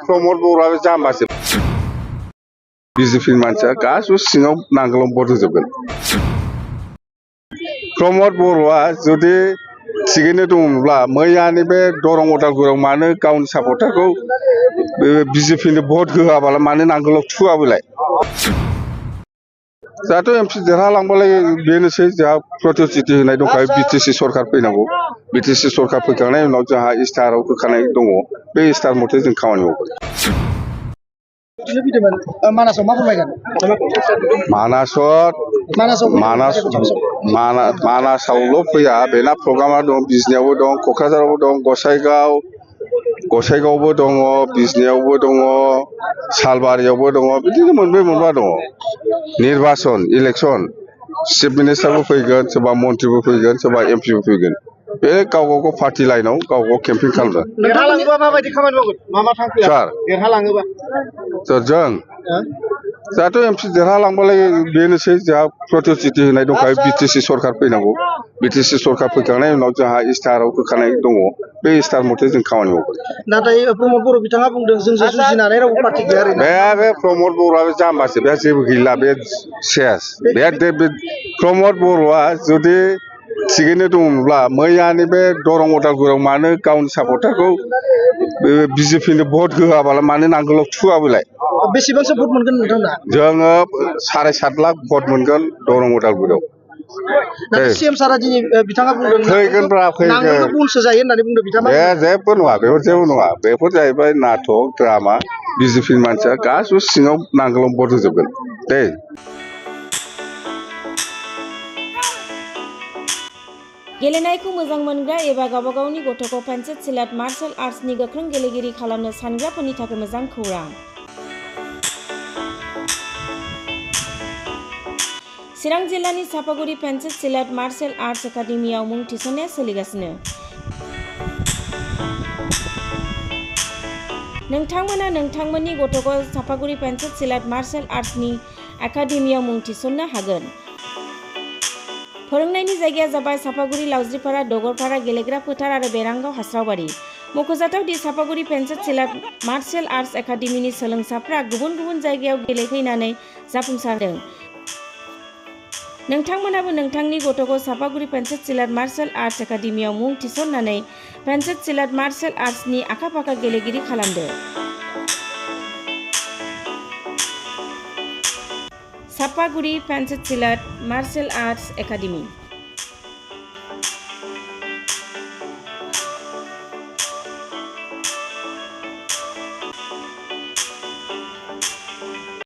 प्रमोद बर'आ जाम्बासो बिजेपि मानसिया गासिबो सिङाव नांगोलाव भट होजोबगोन प्रमोद बर'आ जुदि थिगैनो दङब्ला मैयानि बे दरं अदालगुरियाव मानो गावनि सापर्टारखौ बिजेपिनो भट होआबाला मानो नांगोलाव थुआ बेलाय जाहाथ' एमपि देरहालांबालाय बेनोसै जोंहा प्रतिश्रुति होनाय दंखायो बिटिसि सरकार फैनांगौ बिटिसि सरकार फैखांनायनि उनाव जोंहा इस्टाराव होखानाय दङ बे इस्टार मथे जों खामानि मावगोन मानासावल' फैया बेना प्रग्रामा दं बिजनियावबो दं क'क्राझारावबो दं गसाइगावबो दङ बिजनियावबो दङ सालबारियावबो दङ बिदिनो मोनब्रै मोनबा दङ निर्बाचन इलेक्सन चिफ मिनिस्टारबो फैगोन सोरबा मन्थ्रिबो फैगोन सोरबा एमपिबो फैगोन बे गाव पार्टि लाइनाव गाव केम्पेइन खालामगोन देरहालाङोबा माबायदि खामानि मावगोन मा थांखिया सार देरहालाङोबा जों जाहाथ' एमपि देरहालांबालाय बेनोसै जोंहा प्रतिश्रुति होनाय दंखायो बिटिसि सरकार फैनांगौ बिटिसि सरकार फैखांनायनि उनाव जोंहा इस्टाराव होखानाय दङ बे इस्टार मथे जों खामानि मावगोन नाथाय प्रमोद बर' बिथाङा बुंदों जों जुजिनानै रावबो पार्टि गैया बे प्रमोद बर'आ जाम्बासो बे जेबो गैला बे सेस बे प्रमोद बर'आ जुदि थिगैनो दङब्ला मैयानि बे दरं अदालगुरियाव मानो गावनि सापर्टारखौ बिजेपिनो भट होआबाला मानो नांगोलाव थुआ बेलाय बेसेबांसो भट मोनगोन नोंथांमोना जोङो 7.5 लाख भट मोनगोन दरं अदालगुरियाव सीएम सारा दिनै बिथाङा बुंदों फैगोनब्रा नांगोलखौ बुंसो जायो होननानै बुंदों बिथाङा जेबो नङा जेबो नङा बेफोर जाहैबाय नाटक ड्रामा बिजेपि मानसिया गासिबो सिङाव नांगोलाव भट होजोबगोन दे गेलेनायखौ मोजां मोनग्रा एबा गावबा गावनि गथ'खौ पेन्सिल सिलाट मार्शल आर्ट्सनि गोख्रों गेलेगिरि खालामनो सानग्राफोरनि थाखाय मोजां खौरां। चिरां जिल्लानि सापागुरि पेन्सिल सिलाट मार्शल आर्ट्स एकाडेमियाव मुं थिसननाया सोलिगासिनो। नोंथांमोना नोंथांमोननि गथ'खौ सापागुरि पेन्सिल सिलाट मार्शल आर्ट्सनि एकाडेमियाव मुं थिसननो हागोन। फोरोंनायनि जायगाया जाबाय सापागुरि लावज्रिपारा दगरपारा गेलेग्रा फोथार आरो बेरांगाव हास्रावबारि। मख'जाथाव दि सापागुरि पेन्सिल सिलाट मार्शल आर्ट्स एकाडेमिनि सोलोंसाफ्रा गुबुन गुबुन जायगायाव गेलेफैनानै जाफुंसारदों। नोंथांमोनाबो नोंथांनि गथ'खौ सापागुरि पेन्सिल सिलाट मार्शल आर्ट्स एकाडेमियाव मुं थिसननानै पेन्सिल सिलाट मार्शल आर्ट्सनि आखा-फाखा गेलेगिरि खालामदो। Sapaguri pencil सिलाट martial arts academy.